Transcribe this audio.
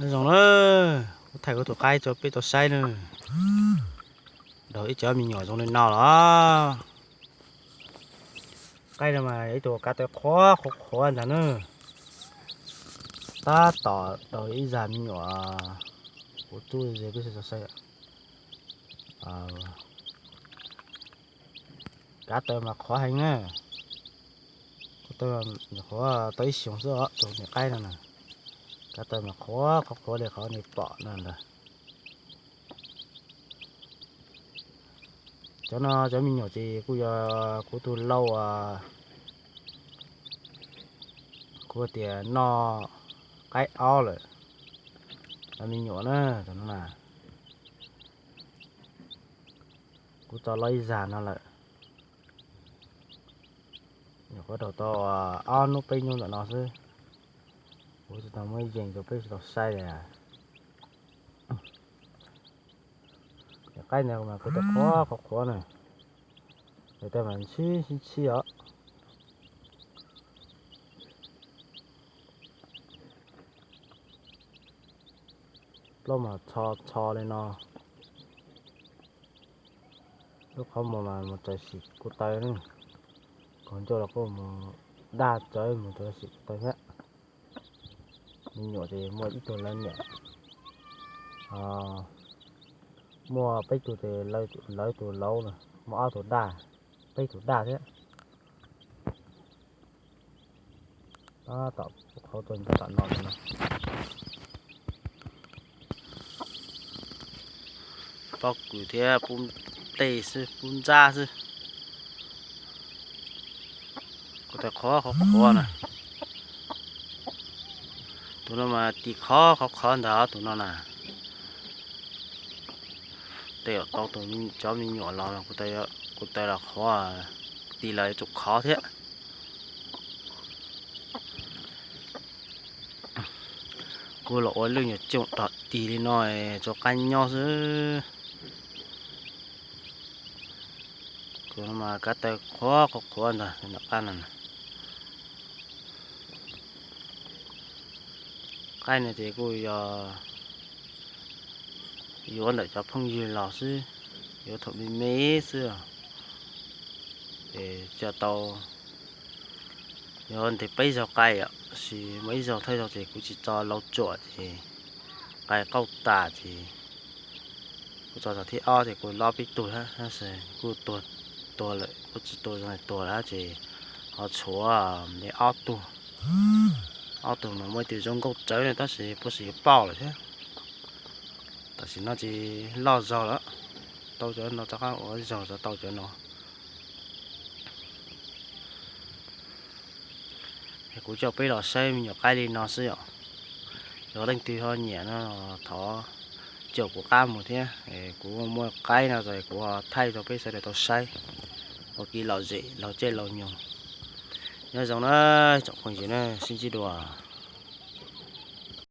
Nyob zoo na, kuv thaij kuv tus qaib rau peb tau saib na. Daug ib cov me nyuam zoo li no los. Qaib no mas ib tug kav taw qhuav qhuav qhuav ntag na. Tab tom daug ib zag me nyuam. Kuv rub ze peb sawv daws saib. Kav taw mas qhuav heev na. Kuv taw nyuam qhuav tau ib xyoos xwb os, tus niam qaib no na. Kav taw mas qhuav qhuav qhuav li qhov nej pom no ntag. Cov no cov me nyuam ces kuj yog kuv tus lau, kuv tias noj qaib ob lawm. Cov me nyuam na, cov no na. Kuv tso los ib zag no lawm. Nyuam qhuav daug tau ob hnub peb hnub ntawm no xwb. Kuv tsis tau muab yees rau peb sawv daws saib li. Niam qaib ntawd mas kuv taw qhuav qhuav qhuav na. Niam taw mas ntshib sib ntshib os. Plaub mas txho txho li no. Lub qhov muag mas mus txawm sim kuv taw ne. Kaug ncauj los kuj mus daj tsawv mus txawm sim kuv taw thiab. Me nyuam ces muaj ib tug lawv niam, muaj peb tug ces lawv tus laus na, muaj ob tug daj, peb tug daj thiab. Tab tom pub qhauv tuaj nrog tom no no. Pob kws thiab pub tej xwb, pub ntsab xwb. Kuv taw qhuav qhuav qhuav na. Tus no mas tis qhov qhov qhov ntag tus no na. Tej zaum tau tus cov me nyuam los kuv taw los qhuav, tis los yuav tsum qhov thiab. Kuv los ua lwj nyuam cooj rog tis li no, tso qab nyob xwb. Kuv no mas kav taw qhuav qhuav qhuav ntag, nram qab no. Qaib no ces kuj yog yuav ntawm cov phooj ywg los xwb, yuav thaum me me xwb. Ces tso tau, yuav ntev peb zaug qaib, sis muaj ib zaug thawj zaug ces kuv tsis tso lau tsuam ces qaib qauj tas ces kuv tso zaug thib ob ces kuv lob peb tug thiab, tab sis kuj tuag, tuag lawm, kuj tsis tuag zoo tuag lawm ces ho tshuav li ob tug. Ob tug mas muaj ib tug zoo nkauj tsawv ne tab sis puag si yuav pauj lawm thiab. Tam sim no ces loj zog lawm, tau cov no rov qab ua zaug tau cov no. Kuv coj peb los saib me nyuam qaib li no xwb yom. Yog leej twg ho nyiam no thov caum kuv qab mus thiab. Kuv muaj qaib no ces kuv thaij rau peb sawv daws tau saib ua kev lom zem laug caij laug nyoog. Nyob zoo na tsoom phooj ywg na, sib ntsib dua.